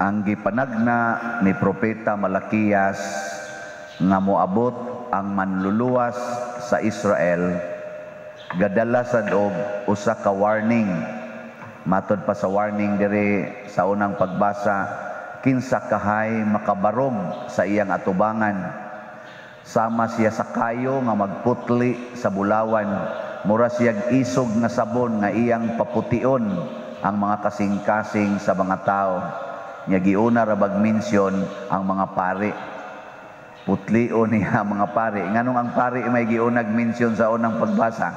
Ang gipanagna ni Propeta Malakias nga moabot ang manluluwas sa Israel gadala sad og usa ka warning. Matod pa sa warning diri sa unang pagbasa, kinsa kahay makabarog sa iyang atubangan? Sama siya sa kayo nga magputli sa bulawan, mura siyag isog nga sabon nga iyang papution ang mga kasing-kasing sa mga tao. Nya giuna ra bag mention ang mga pari. Putlion niya ang mga pari. Nganong ang pari may giunag mention sa unang pagbasa?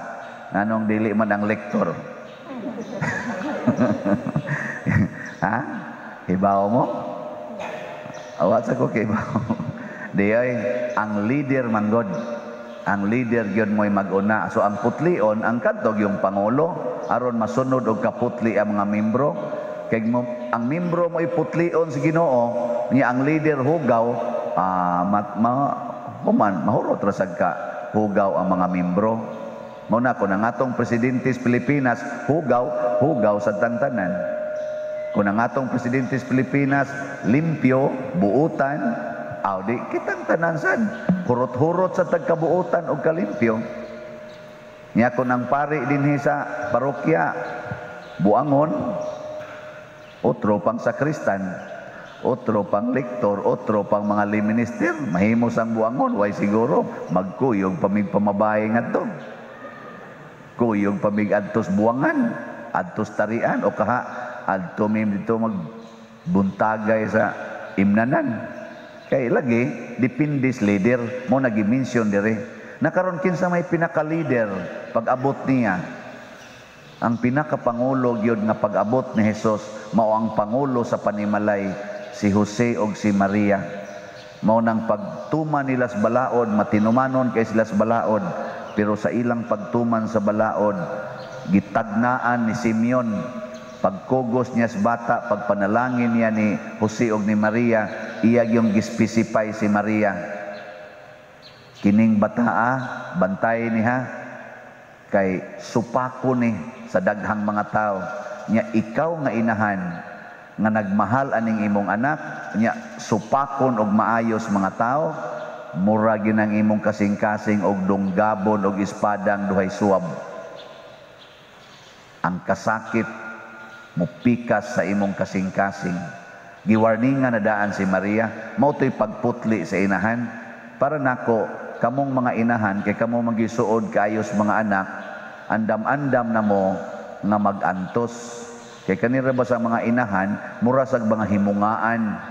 Nganong dili man ang lektor? Ha? Hibaw mo? Awa sa ko kibaw. Di ay, ang leader manggod. Ang leader gyud mo'y mag-una. So ang putlion, ang kadtog yung pangulo, aron masunod og kaputli ang mga membro. Kay mo, ang membro mo'y putlion sa Ginoo, niya ang leader hugaw, ma, ma, human, mahurot ra sad ka hugaw ang mga membro. Mao na kung ang atong presidente sa Pilipinas hugaw, hugaw sa tantanan. Kung ang atong presidente sa Pilipinas limpyo, buutan, aw di kitang tanan sad hurot-hurot sa tagkabuutan og kalimpyo. Nya kung ang pari dinhi sa parokya buangon, otro pang sakristan, otro pang lektor, otro pang mga lay minister, mahimo sang buangon, way siguro magkuyog pamig pamabahe ngadto. Kuyog pamig adtos buangan, adtos tarian o kaha adto mim dito magbuntagay sa imnanan. Kay lagi depende sa leader mo nagi-mention dire. Nakaron kinsa may pinaka-leader pag-abot niya? Ang pinakapangulo gyud nga pag-abot ni Hesus mao ang pangulo sa panimalay, si Jose og si Maria. Mao nang pagtuman nila sa balaod, matinumanon kay sila sa balaod, pero sa ilang pagtuman sa balaod, gitagnaan ni Simeon pagkugos niya sa bata, pagpanalangin niya ni Jose og ni Maria, iya yung gispesify si Maria. Kining bataa, bantay niha, kay supako ni sa daghang mga tao. Nya ikaw nga inahan nga nagmahal aning imong anak, nya supakon og maayos mga tao, mura ginang imong kasing-kasing og dunggabon og espadang duhay suwab. Ang kasakit mupikas sa imong kasing-kasing. Giwarningan na daan si Maria, mao to'y pagputli sa inahan. Para nako, kamong mga inahan, kay kamo magisuod kaayos mga anak, andam-andam na mo nga mag-antos. Kay kanira ba sa mga inahan, mura sag mga himungaan.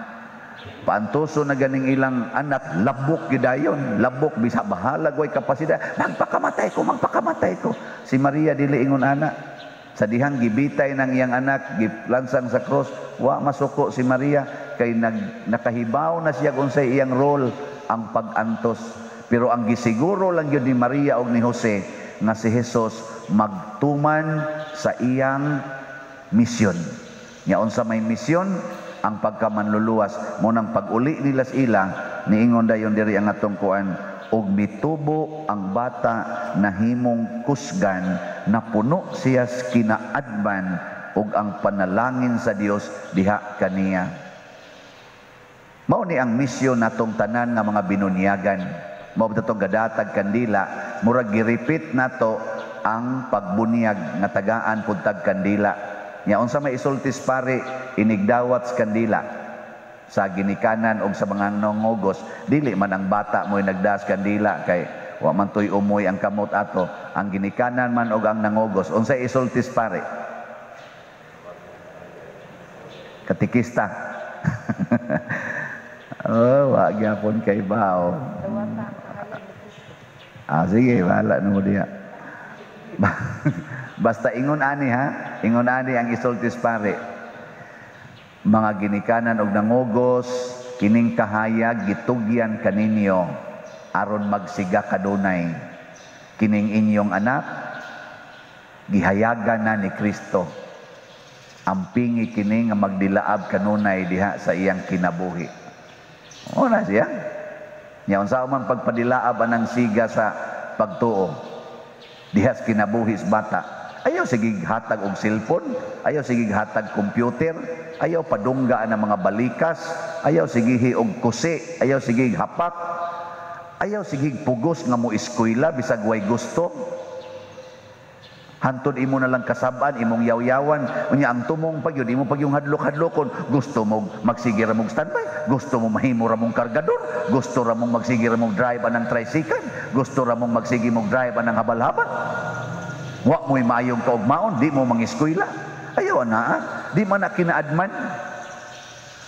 Paantoso na ganing ilang anak, labok gidayon, labok bisa bahalag way kapasidad, magpakamatay ko, magpakamatay ko. Si Maria dili ingon ana. Sa dihang gibitay ng iyang anak, gilansang sa cross, wa masuko si Maria kay nakahibaw na siya kung unsay iyang role ang pag-antos. Pero ang gisiguro lang yun ni Maria og ni Jose nga si Jesus magtuman sa iyang misyon. Nya unsa may misyon? Ang pagkamanluluwas. Mo nang pag-uli nila sa ila, niingon dayon diri ang atong kuan, og mitubo ang bata nahimong kusgan, napuno siya sa kinaadman ug ang panalangin sa Dios diha kaniya. Mao ni ang misyon natong tanan nga mga binunyagan. Mao ba itong gadatag kandila, murag gi-repeat nato ang pagbunyag nga tagaan pud tag kandila. Nya unsa may isultis pare inigdawat sa kandila sa ginikanan og sa mga nangogos, dili man ang bata mo'y nagdas kandila kay wa man to'y umoy ang kamot ato, ang ginikanan man og ang nangogos. Unsay isultis pare? Katikista. Oh, wa gyapon kay bao. Ah, sige, bahala na mo diha. Basta ingon ani ha, ingon ani ang isultis pare. Mga ginikanan og nangogos, kining kahayag gitugyan kaninyo aron magsiga kadunay. Kining inyong anak gihayagan na ni Kristo. Ampingi kini nga magdilaab kanunay diha sa iyang kinabuhi. O na siya. Nya unsa man pagpadilaab anang siga sa pagtuo diha sa kinabuhi sa bata. Ayaw sige hatag og cellphone, ayaw sige hatag computer, ayaw padungga ang mga balikas, ayaw sige og kusi, ayaw sige hapak, ayaw sige pugos nga mo eskwela bisag way gusto. Hantod imo na lang kasab-an, imong yaw-yawan, unya ang tumong pag yun, imo pag yung hadlok-hadlokon, gusto mo magsige ra mong standby, gusto mo mahimo ra mong kargador, gusto ra mong magsige ra mong drive anang tricycle, gusto ra mong magsige mong drive anang habal-habal. Wa mo'y maayong kaugmaon, di mo mangiskwela. Ayaw na, di man na kinaadman.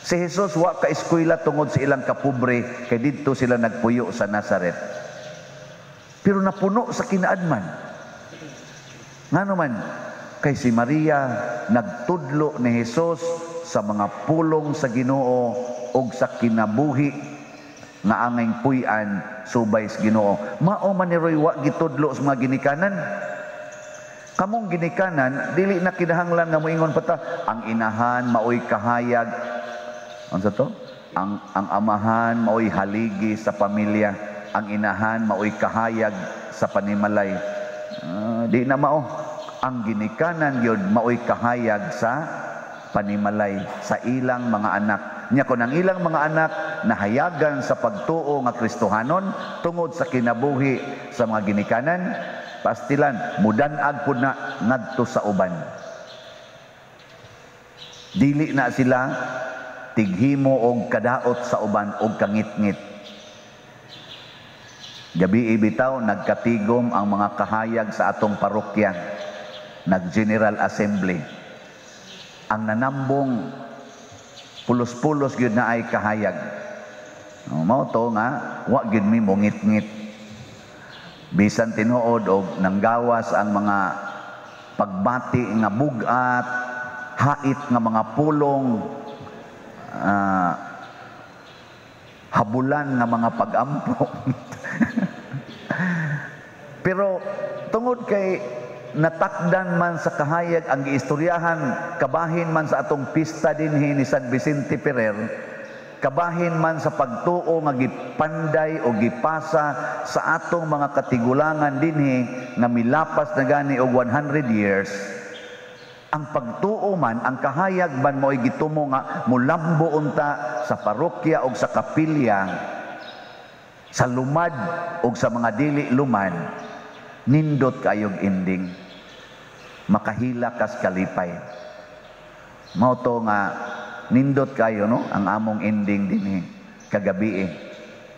Si Jesus wa ka eskwela tungod sa ilang kapobre, kay didto sila nagpuyo sa Nazaret. Pero napuno sa kinaadman. Ngano man, kay si Maria nagtudlo ni Jesus sa mga pulong sa Ginoo og sa kinabuhi nga angay puy-an subay sa Ginoo. Mao man ni Roy wa gitudlo sa mga ginikanan. Kamong ginikanan, dili na kinahanglan nga moingon pa ta, ang inahan maoy kahayag. Unsa to? Ang amahan maoy haligi sa pamilya, ang inahan maoy kahayag sa panimalay. Di na mao. Ang ginikanan yun maoy kahayag sa panimalay sa ilang mga anak. Nya kon ang ilang mga anak nahayagan sa pagtuo nga Kristohanon tungod sa kinabuhi sa mga ginikanan, pastilan mudan-ag pud na ngadto sa uban. Dili na sila tighimo og kadaot sa uban og kangitngit. Gabi bitaw nagkatigom ang mga kahayag sa atong parokya, nag-General Assembly. Ang nanambong pulos-pulos gyud na ay kahayag. Mao to nga wa gyud mi mongitngit. Bisan tinuod og nanggawas ang mga pagbati nga bug-at, hait nga mga pulong, habulan nga mga pagampo. Pero tungod kay natakdan man sa kahayag ang giistoryahan, kabahin man sa atong pista dinhi ni San Vicente Ferrer, kabahin man sa pagtuo nga gipanday o gipasa sa atong mga katigulangan dinhi nga milapas na gani og 100 years, ang pagtuo man, ang kahayag man mo'y gitumo nga mulambo unta sa parokya o sa kapilya, sa lumad o sa mga dili lumad, nindot kayog ending, makahila kas kalipay. Mao to nga nindot kayo, no, ang among ending dinhi kagabi.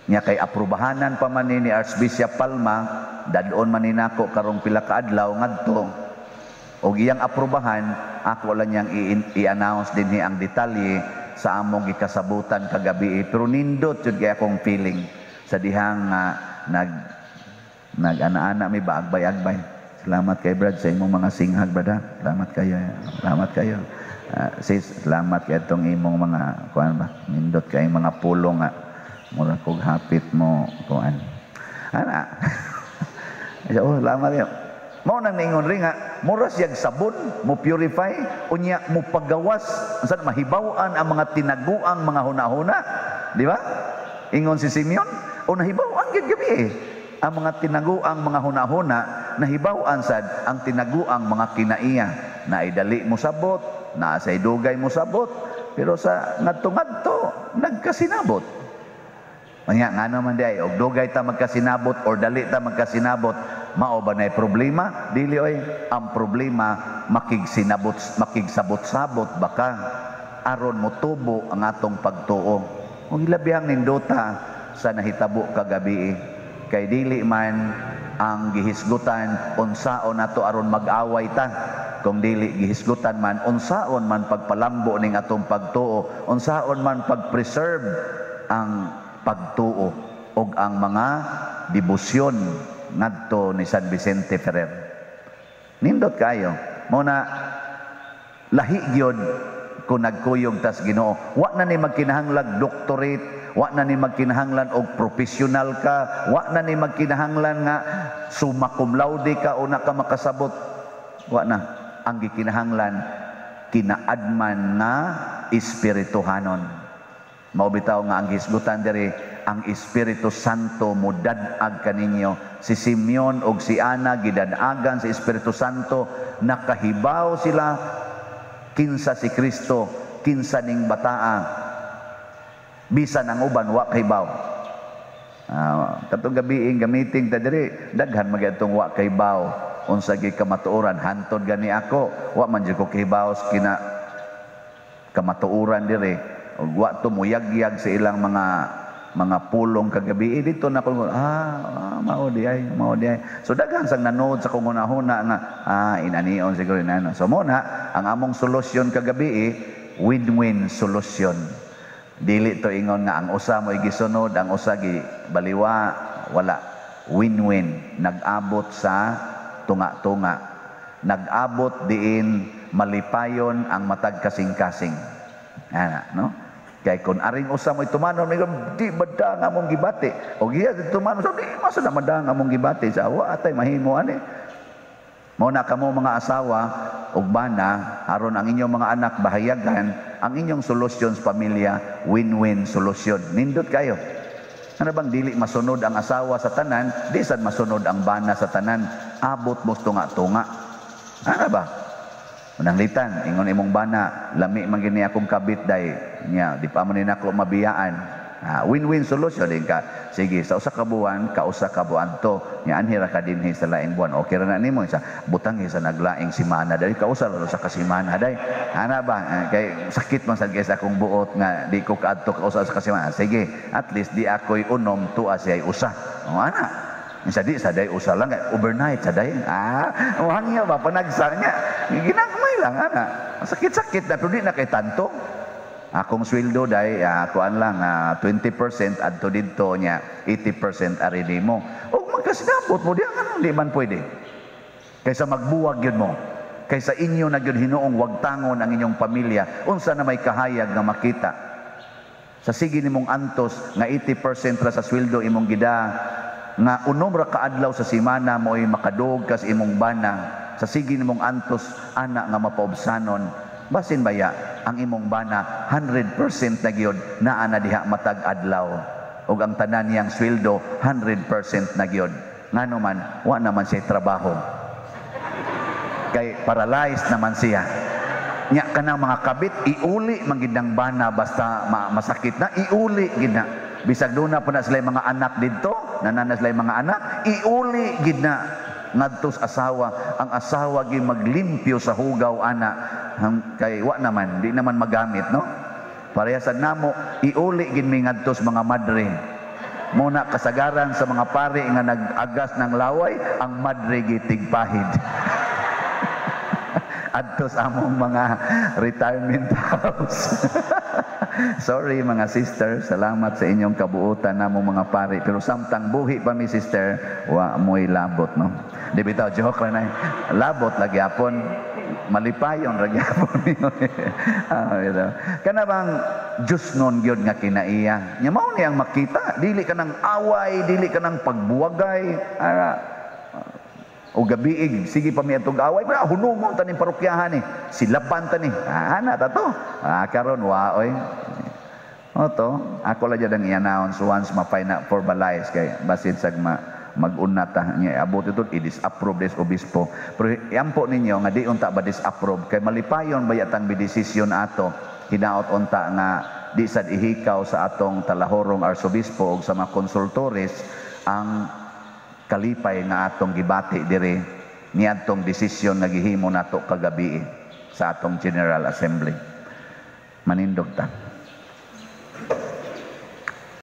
Nya kay aprubahanan pa man ni Archbishop Palma, dadon man ni nako karong pila ka adlaw ngadto. Og iyang aprubahan, ako lang niyang i-announce dinhi ang detalye sa among gikasabutan kagabi. Pero nindot jud kay akong feeling sa dihang nag-ana-ana mi ba, agbay-agbay. Salamat kay Brad sa imong mga singhag, Brad, ha? Salamat kayo. Salamat kayo. Sis, salamat kay itong imong mga kuan ba. Nindot kay mga pulong nga mura kog hapit mo kuan. Ana. Oh, salamat kayo. Mao nang ningon ri nga mura siyag sabon mo purify, unya mo pagawas unsa mahibaw-an ang mga tinaguang mga hunahuna, di ba? Ingon si Simeon, o nahibaw-an gyud gabi eh. Ang mga tinaguang mga hunahuna, nahibaw-an sad ang tinaguang mga kinaiya. Naidali mo sabot, naa say dugay mo sabot, pero sa ngadto-ngadto nagkasinabot. Unya ngano man di ay og dugay ta magkasinabot or dali ta magkasinabot, mao ba nay problema? Dili oy, ang problema makigsinabot, makigsabot-sabot baka aron motubo ang atong pagtuo. Ug ilabihang nindota sa nahitabo kagabi, kay dili man ang gihisgutan unsaon nato aron mag-away ta, kung dili gihisgutan man unsaon man pagpalambo ning atong pagtuo, unsaon man pag-preserve ang pagtuo og ang mga debosyon ngadto ni San Vicente Ferrer. Nindot kayo. Mao na lahi gyud kung nagkuyog tas Ginoo. Wa na ni magkinahanglag doctorate, wa na ni magkinahanglan og professional ka, wa na ni magkinahanglan nga summa cum laude ka o na ka makasabot. Wa na. Ang gikinahanglan kinaadman nga espirituhanon. Mao bitaw nga ang hisgutan diri Ang Espiritu Santo mudad-ag kaninyo. Si Simeon og si Ana gidad-agan sa Espiritu Santo, nakahibaw sila kinsa si Kristo, kinsa ning bataa. Bisan ang uban wa kahibaw. Katong gabi gamiting ta diri, daghan magyatong wa kahibaw unsa gi kamatuoran. Hantod gani ako, wa man jud ko kahibaw kina kamatuoran diri ug wa to muyagyag sa ilang mga pulong kagabi dito na ko, mao di ay, mao di ay. So daghan sang nanood sa kong hunahuna nga inanion siguro inano. So mo na ang among solusyon kagabi, win-win solution. Dili to ingon nga ang usa mo gisunod, ang usa gi baliwa, wala. Win-win, nag-abot sa tunga-tunga. Nag-abot diin malipayon ang matag kasing-kasing. Ana, no? Kay kung aring usa mo tumanon, may di bada nga among gibati. O giya tumanon, so di masa na madang among gibati sa wa atay mahimo ani. Mao na kamo mga asawa ug bana, aron ang inyong mga anak bahayagan, ang inyong solusyon sa pamilya, win-win solution. Nindot kayo. Ano bang dili masunod ang asawa sa tanan, di sad masunod ang bana sa tanan, abot mo tunga-tunga. Ano ba? Mananglitan, ingon imong bana, lami man gini akong kabit day, nya, di pa man ni nako mabiyaan. Win-win solution din ka. Sige, sa usa ka buwan, kausa ka buwan to, nya anhi ra ka dinhi sa laing buwan. Okay ra na nimo sa butang sa naglaing simana dai, kausa ra sa kasimana day. Ana ba? Kay sakit man sad kay sa akong buot nga di ko kaadto kausa sa kasimana. Sige, at least di ako'y unom, tuwa siya usa. O ana. Sa di sa day usa lang overnight sa day. Hangyo ba panagsa niya. Ginagmay lang ana. Sakit-sakit na pero di na kay tanto. Akong sweldo day, kuan lang, 20% adto didto niya, 80% ari nimo. Og magkasinabot mo diha, nganong di man pwede? Kaysa magbuwag yun mo. Kaysa inyo na gyud hinuong wagtangon ang inyong pamilya, unsa na may kahayag nga makita. Sa sige nimong antos nga 80% ra sa sweldo imong gida, nga unom ra kaadlaw sa simana mo'y makadog kas imong bana, sa sige nimong antos ana nga mapaubsanon, basin baya ang imong bana 100% na gyud naa na diha matag adlaw, ug ang tanan niyang sweldo 100% na gyud. Ngano man wa naman siya trabaho, kay paralyzed naman siya. Nya kanang mga kabit iuli man gid ang bana, basta masakit na iuli gid na. Bisag duna pa na sila mga anak didto, nanana sila mga anak, iuli gid na ngadto sa asawa. Ang asawa gi maglimpyo sa hugaw ana, kay wa naman, di naman magamit, no? Pareha sad namo, iuli gid mi ngadto sa mga madre. Muna kasagaran sa mga pare nga nag-agas ng laway, ang madre gi tigpahid. Adto sa among mga retirement house. Sorry mga sister, salamat sa inyong kabuutan namong mga pare. Pero samtang buhi pa mi sister, wa mo'y labot, no? Di bitaw, joke lang na. Labot lagi apon, malipayon lagi apon. Kana bang Diyos nun gyud nga kinaiya. Nya mao niyang makita, dili ka ng away, dili ka ng pagbuwagay, ara. O gabiig, sige pa mi atong away, pero hunungon ta ning parokyahan ni. Silapan ta ni. Ana ta to. Karon wa oy. O to, ako la jud ang i-announce once ma-final formalize kay basin sag mag-una ta niya abot ito i-disapprove des obispo. Pero iampo ninyo nga di unta ba disapprove kay malipayon ba yatang bidesisyon ato hinaot unta nga di sad ihikaw sa atong talahorong arsobispo og sa mga konsultores ang kalipay nga atong gibati diri niadtong desisyon nga gihimo nato kagabi sa atong General Assembly. Manindog ta.